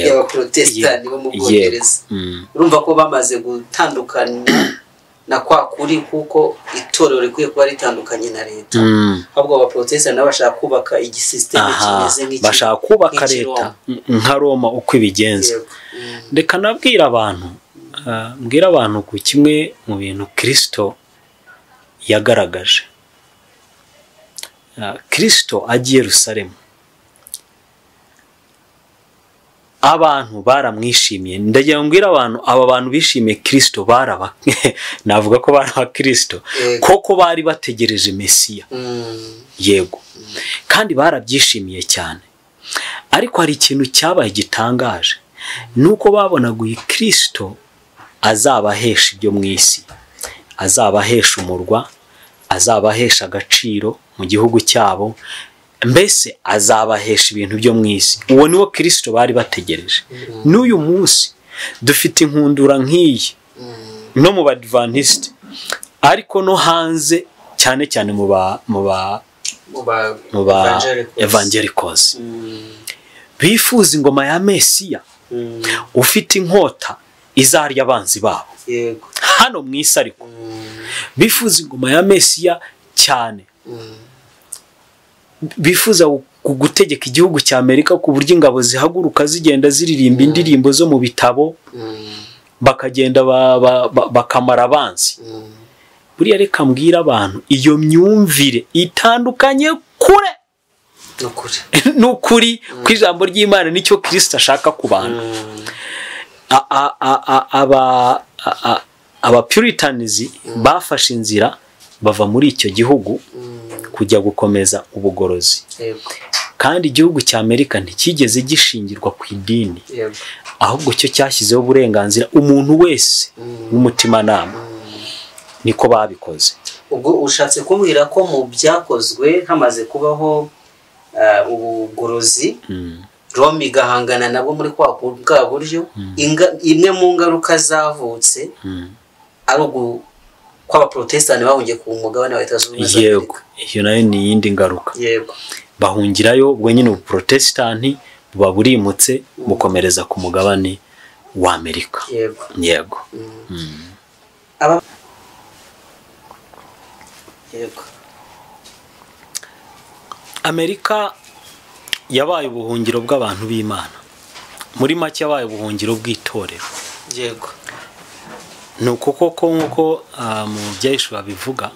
y'abaprotestani bo mu Bwongereza. Urumva ko bamaze gutandukana na kwa kuri, kuko itorero rikwiye kuba ritandukanye na leta. Ahubwo abaprotestani nabo bashaka kubaka igisisiteme kimeze nk'iki, bashaka kubaka leta nka Roma uko ibigenza. Reka nabwira abantu, mbwira abantu ku kimwe mu bintu Kristo yagaragaje. Kristo agiye Yerusalemu, abantu baramwishimiye. Ndagira ngo mbwire abantu, aba bantu bishimiye Kristo baraba navuga ko bari abakristo koko, bari bategereje Mesiya. Yego, kandi barabyishimiye cyane. Ariko hari ikintu cyabaye gitangaje, nuko babonaga uyu Kristo azabahesha ibyo mu isi, azabahesha umurwa, azabahesha agaciro mu gihugu cyabo, mbese azabahesha ibintu byo mu isi. Uwo niwo Kristo bari bategereje. N'uyu munsi dufite inkundura nk'iyi no mu Badventiste, ariko no hanze, cyane cyane mu ba evangelicals bifuza ingoma ya Mesiya ufite inkota izarya abanzi babo hano mu isi. Ariko bifuza ingoma ya Mesiya cyane, bifuza gutegeka igihugu cya Amerika ku buryo ingabo zihaguruka zigenda ziririmba indirimbo zo mu bitabo, bakagenda bakamara abanzi. Buriya reka mbwira abantu, iyo myumvire itandukanye kure n'ukuri kw'ijambo ry'Imana, nicyo Kristo ashaka ku bantu. Aba Puritans bafashe inzira bava muri icyo gihugu kujya gukomeza ubugorozi. Kandi igihugu cya Amerika ntikigeze gishingirwa ku idini, ahubwo cyo cyashyizeho uburenganzira umuntu wese w'umutimanama. Niko babikoze. Ubwo ushatse kumbwira ko mu byakozwe hamaze kubaho ubugorozi, Roma igahangana nabwo muri kwa bwa buryo, imwe mu ngaruka zavutse ari ko abaprotestani bahungiye ku mugabane wa Leta Zunze Ubumwe za Amerika. Yego, iyo nayo ni iyindi ngaruka. Yego, bahungirayo, ubwo nyine ubuprotestani buba burimutse bukomereza ku mugabane wa Amerika. Yego. Yego. Yego. Amerika yabaye ubuhungiro bw'abantu b'Imana. Muri make yabaye ubuhungiro bw'itorero. Yego. Nuko koko nkuko mu byahishwe babivuga,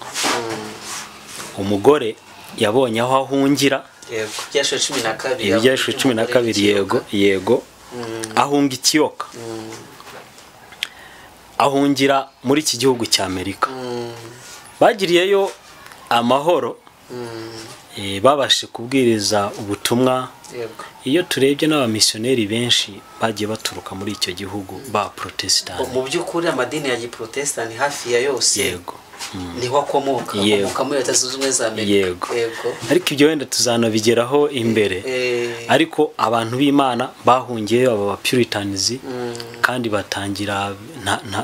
umugore yabonye aho ahungira. Yego. Ibyahishwe 12. Ibyahishwe 12. Yego, yego. Ahunga ikiyoka. Ahungira muri iki gihugu cya Amerika. Bagiriyeyo amahoro, babashe kubwiriza ubutumwa. Iyo turebye n'abamisiyoneri benshi bagiye baturuka muri icyo gihugu ba Protestant. Mu by'ukuri amadini ya giprotestant hafi ya yose, yego, niho akomoka, akomoka muri Leta Zunze Ubumwe za Amerika. Yego. Ariko ibyo wenda tuzanabigeraho imbere. Ariko abantu b'Imana bahungiye aba Puritans, kandi batangira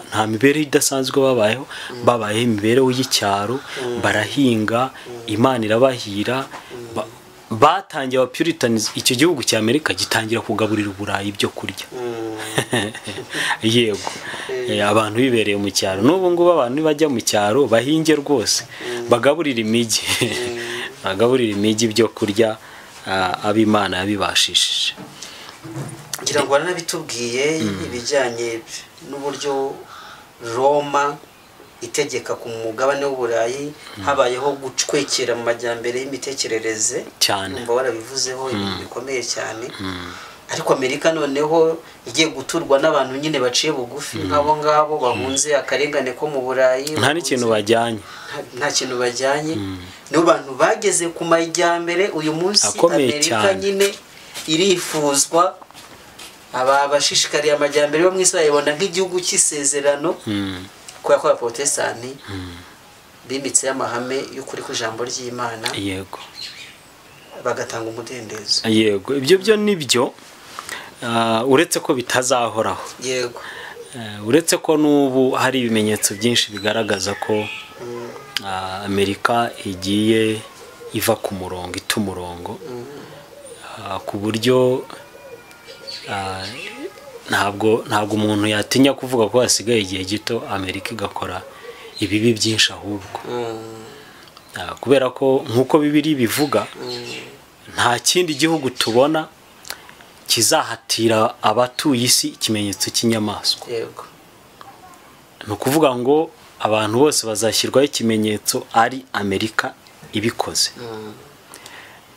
nta mibereho idasanzwe babayeho, babayeho imibereho y'icyaro, barahinga, Imana irabahira. Batangiye aba Puritans, icyo gihugu cya Amerika gitangira kugaburira Uburayi ibyo kurya. Yego. Abantu bibereye mu cyaro. N'ubu ngubu abantu bajya mu cyaro bahinge rwose, bagaburira imijyi. Bagaburira imijyi ibyo kurya, ab'Imana yabibashishije. Ngira ngo baranabitubwiye ibijyanye n'uburyo Roma itegeka ku mugabane w'Uburayi, habayeho gucwekera mu majyambere y'imitekerereze cyane. Umva warabivuzeho ibintu bikomeye cyane. Ariko Amerika noneho igiye guturwa n'abantu nyine baciye bugufi nk'abo ngabo bahunze akarengane ko mu Burayi, nta n'ikintu bajyanye, nta kintu bajyanye. Nibo bantu bageze ku majyambere uyu munsi. Amerika nyine irifuzwa, aba bashishikariye amajyambere bo mu isi bayibona nk'igihugu cy'isezerano, kubera ko abaprotestani bimitse amahame y'ukuri kw'ijambo ry'Imana. Yego. Bagatanga umudendezo. Yego, ibyo byo nibyo, uretse ko bitazahoraho. Yego. Uretse ko n'ubu hari ibimenyetso byinshi bigaragaza ko Amerika igiye iva ku murongo, ita umurongo, ku buryo ntabwo umuntu yatinya kuvuga ko hasigaye igihe gito Amerika igakora ibibi byinshi ahubwo. Kubera ko nkuko Bibiliya bivuga, nta kindi gihugu tubona kizahatira abatuye isi ikimenyetso cy'inyamaswa. Yego. Ni ukuvuga ngo abantu bose bazashyirwaho ikimenyetso ari Amerika ibikoze.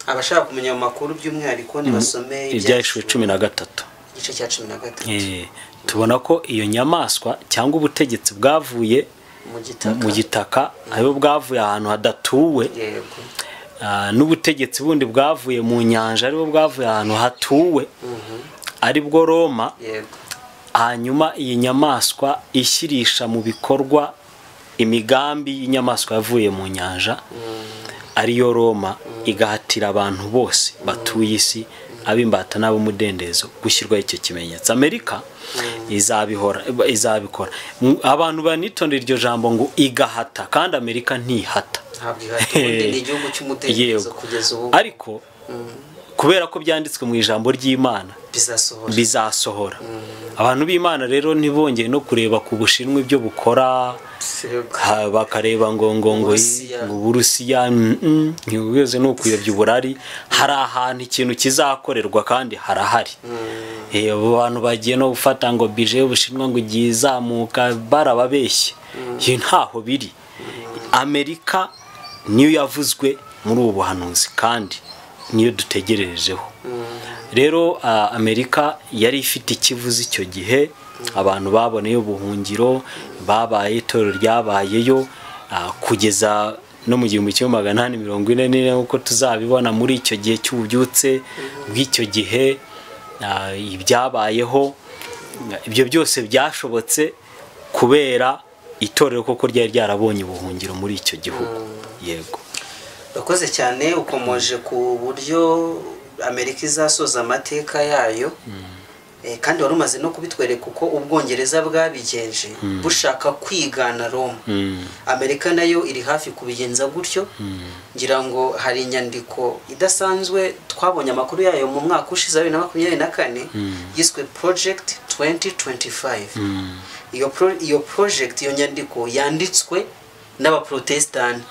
Abashaka kumenya amakuru by'umwihariko nibasome Ibyahishuwe 13, igice cya 13. Tubona ko iyo nyamaswa cyangwa ubutegetsi bwavuye mu gitaka, aho bwavuye ahantu hadatuwe, n'ubutegetsi bundi bwavuye mu nyanja, aribo bwavuye ahantu hatuwe, aribwo Roma. Hanyuma iyi nyamaswa ishyirisha mu bikorwa imigambi y'inyamaswa yavuye mu nyanja, ariyo Roma, igahatira abantu bose batuye isi, ab'imbata n'ab'umudendezo, gushyirwaho icyo kimenyetso. Amerika izabikora. Abantu banitondera iryo jambo ngo igahata, kandi Amerika ntihata. Ariko kubera ko byanditswe mu ijambo ry'Imana bizasohora. Abantu b'Imana rero ntibongeye no kureba ku Bushinwa ibyo bukora, bakareba ngo ngo ngo Uburusiya, byose ni ukuyobya uburari. Hari ahantu ikintu kizakorerwa kandi harahari. Abantu bagiye no gufata ngo bije y'Ubushinwa ngo igiye izamuka, barababeshye. Ntaho biri. Amerika niyo yavuzwe muri ubu buhanuzi kandi niyo dutegererejeho. Rero Amerika yari ifite ikivuze icyo gihe, abantu baboneye ubuhungiro, babaye itorero ryabayeyo kugeza no mu 1844, uko tuzabibona muri icyo gihe cy'ububyutse bw'icyo gihe, ibyabayeho ibyo byose byashobotse kubera itorero koko ryari ryarabonye ubuhungiro muri icyo gihugu. Yego, urakoze cyane. Ukomoje ku buryo Amerika izasoza amateka yayo, kandi wari umaze no kubitwereka uko Ubwongereza bwabigenje bushaka kwigana Roma. Amerika nayo iri hafi kubigenza gutyo. Ngira ngo hari inyandiko idasanzwe twabonye amakuru yayo mu mwaka ushize 2024, yiswe Project 2025. Iyo project, iyo nyandiko yanditswe n'abaprotestani.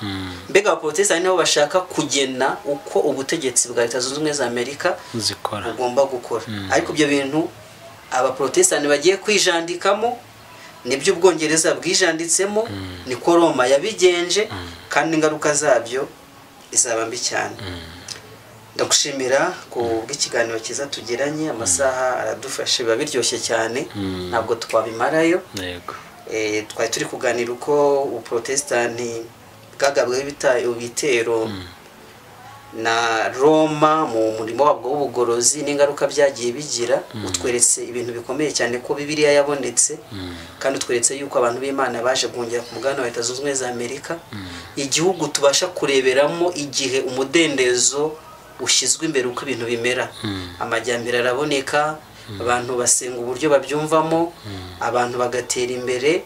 Mbega abaprotestani nabo bashaka kugena uko ubutegetsi bwa Leta Zunze Ubumwe za Amerika bugomba gukora. Ariko ibyo bintu abaprotestani bagiye kwijandikamo, nibyo Ubwongereza bwijanditsemo, niko Roma yabigenje, kandi ingaruka zabyo izaba mbi cyane. Ndagushimira ku bw'ikiganiro cyiza tugiranye, amasaha aradufashe, biba biryoshye cyane, ntabwo twabimarayo. Yego. Twari turi kuganira uko ubuprotestani bwagabweho ibitero na Roma mu murimo wabwo w'ubugorozi n'ingaruka byagiye bigira. Utweretse ibintu bikomeye cyane ko Bibiliya yabonetse, kandi utweretse yuko abantu b'Imana baje guhungira ku mugabane wa Leta Zunze Ubumwe za Amerika, igihugu tubasha kureberamo igihe umudendezo ushyizwe imbere uko ibintu bimera. Amajyambere araboneka, abantu basenga uburyo babyumvamo, abantu bagatera imbere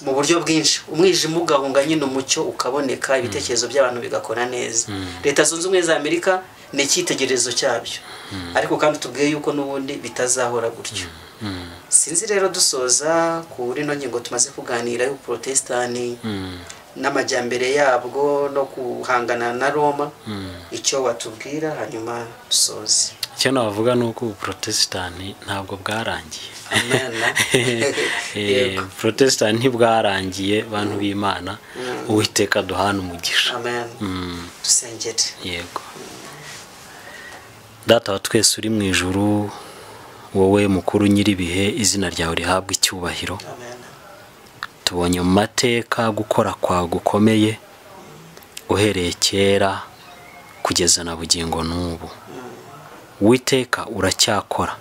mu buryo bwinshi, umwijima ugahunga nyine umucyo ukaboneka, ibitekerezo by'abantu bigakora neza. Leta Zunze Ubumwe za Amerika ni icyitegererezo cyabyo, ariko kandi tubwiye yuko n'ubundi bitazahora gutyo. Sinzi rero dusoza kuri ino ngingo tumaze kuganira y'ubuprotestani n'amajyambere yabwo no guhangana na Roma, icyo watubwira hanyuma dusoze. Icyo navuga ni uko ubuprotestani ntabwo bwarangiye. Protestani ntibwarangiye, bantu b'Imana. Uwiteka duhana umugisha. Amen. Dusengere. Yego. Data wa twese uri mu ijuru, wowe mukuru nyiribihe, izina ryawe rihabwe icyubahiro. Amen. Tubonye mu mateka gukora kwa gukomeye uhereye kera kugeza na bugingo n'ubu. Uwiteka uracyakora,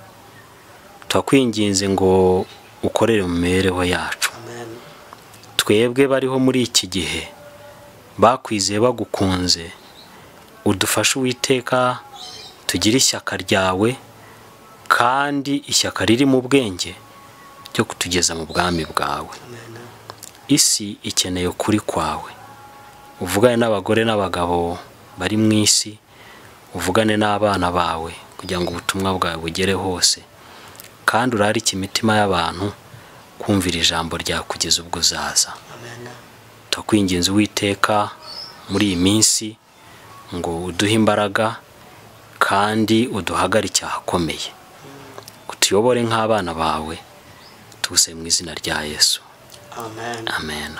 twakwinginze ngo ukorere mu mibereho yacu. Twebwe bariho muri iki gihe bakwizeye bagukunze, udufashe Uwiteka tugire ishyaka ryawe, kandi ishyaka riri mu bwenge ryo kutugeza mu bwami bwawe. Isi ikeneye ukuri kwawe. Uvugane n'abagore n'abagabo bari mu isi, uvugane n'abana bawe kugira ngo ubutumwa bwawe bugere hose, kandi urarike imitima y'abantu kumvira ijambo ryawe kugeza ubwo uzaza. Twakwinginze Uwiteka muri iyi minsi ngo uduhe imbaraga kandi uduhagarike ahakomeye, utuyobore nk'abana bawe, tuse mu izina rya Yesu. Amen. Amen.